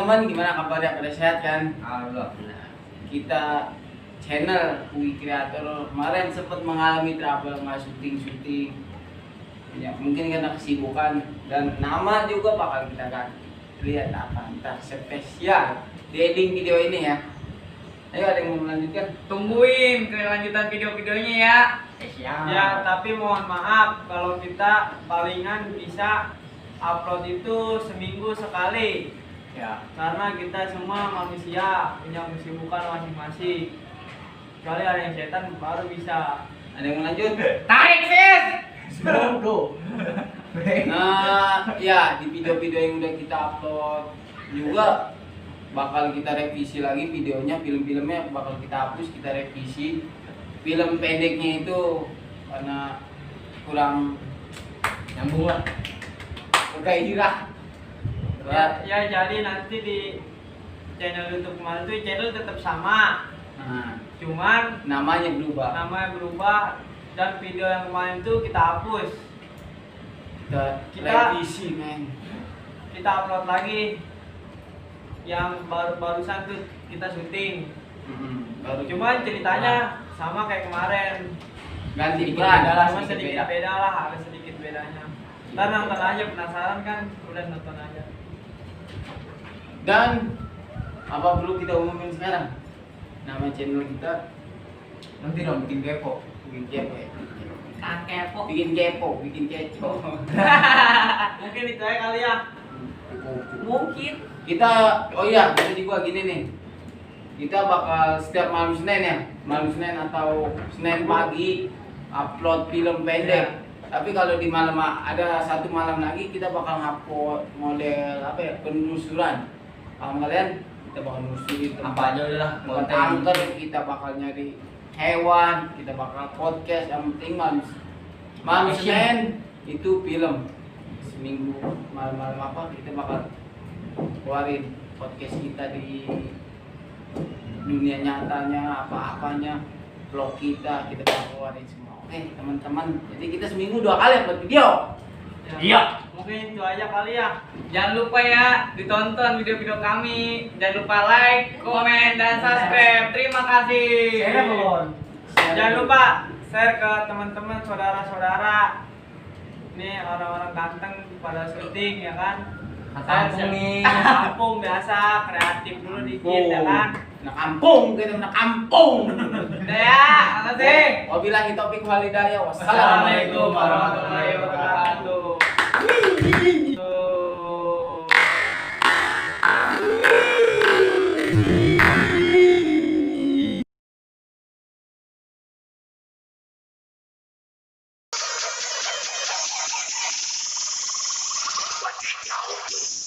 teman-teman, gimana kabarnya? Pada sehat kan? Alhamdulillah. Kita channel UI Creator kemarin sempat mengalami trouble nggak syuting. Ya, mungkin karena kesibukan dan nama juga bakal kita ganti. Lihat apa ntar spesial di ending video ini ya. Ayo, ada yang mau melanjutkan? Tungguin kelanjutan video-videonya ya. Siap. Ya, tapi mohon maaf kalau kita palingan bisa upload itu seminggu sekali. Ya. Karena kita semua manusia punya kesibukan masing-masing. Kecuali ada yang setan baru bisa. Ada yang mau lanjut? Tarik sis. Bodoh. Ya di video-video yang udah kita upload juga bakal kita revisi lagi videonya, film-filmnya bakal kita hapus, kita revisi. Film pendeknya itu karena kurang Nyambung lah. bergairah. Ya, jadi nanti di channel YouTube kemarin tuh channel tetap sama. Nah, Cuman namanya berubah. namanya berubah dan video yang kemarin tuh kita hapus. Kita revisi, men. Kita upload lagi yang barusan tuh kita syuting. Baru Cuman ceritanya sama kayak kemarin. ganti Sedikit peran. beda lah, Cuma sedikit sedikit beda lah, ada sedikit bedanya. Ntar nonton aja, penasaran kan? Udah nonton aja. Dan apa perlu kita umumin sekarang? Nama channel kita Nanti dong bikin kepo. bikin kepo ya. Kepo. Bikin kepo, bikin keco. Mungkin itu aja kali ya. Mungkin. Kita, oh iya, jadi gua gini nih. Kita bakal setiap malam Senin ya, malam Senin atau Senin pagi upload film pendek. Tapi kalau di malam ada satu malam lagi kita bakal upload model apa ya, penelusuran. Paham kalian? Kita bakal nelusurin Apa aja udah lah. tempat angker, kita bakal nyari hewan, kita bakal podcast, yang penting malam Senin itu film. Seminggu malam-malam apa kita bakal keluarin podcast kita di dunia nyatanya, apa-apanya, vlog kita bakal keluarin semua. Oke teman-teman, jadi kita seminggu 2 kali upload video. Ya, Iya. Mungkin itu aja kali ya. Jangan lupa ya ditonton video-video kami. Jangan lupa like, komen, dan subscribe. Terima kasih. Saya belum. Jangan lupa share ke teman-teman, saudara-saudara. Ini orang-orang ganteng pada syuting ya kan. Kampung nih. Kampung biasa, kreatif dulu dikit ya kan. Nak kampung, kita nak kampung. Udah ya, makasih. Wabillahi taufiq wal hidayah. Assalamualaikum warahmatullahi wabarakatuh. Watch out.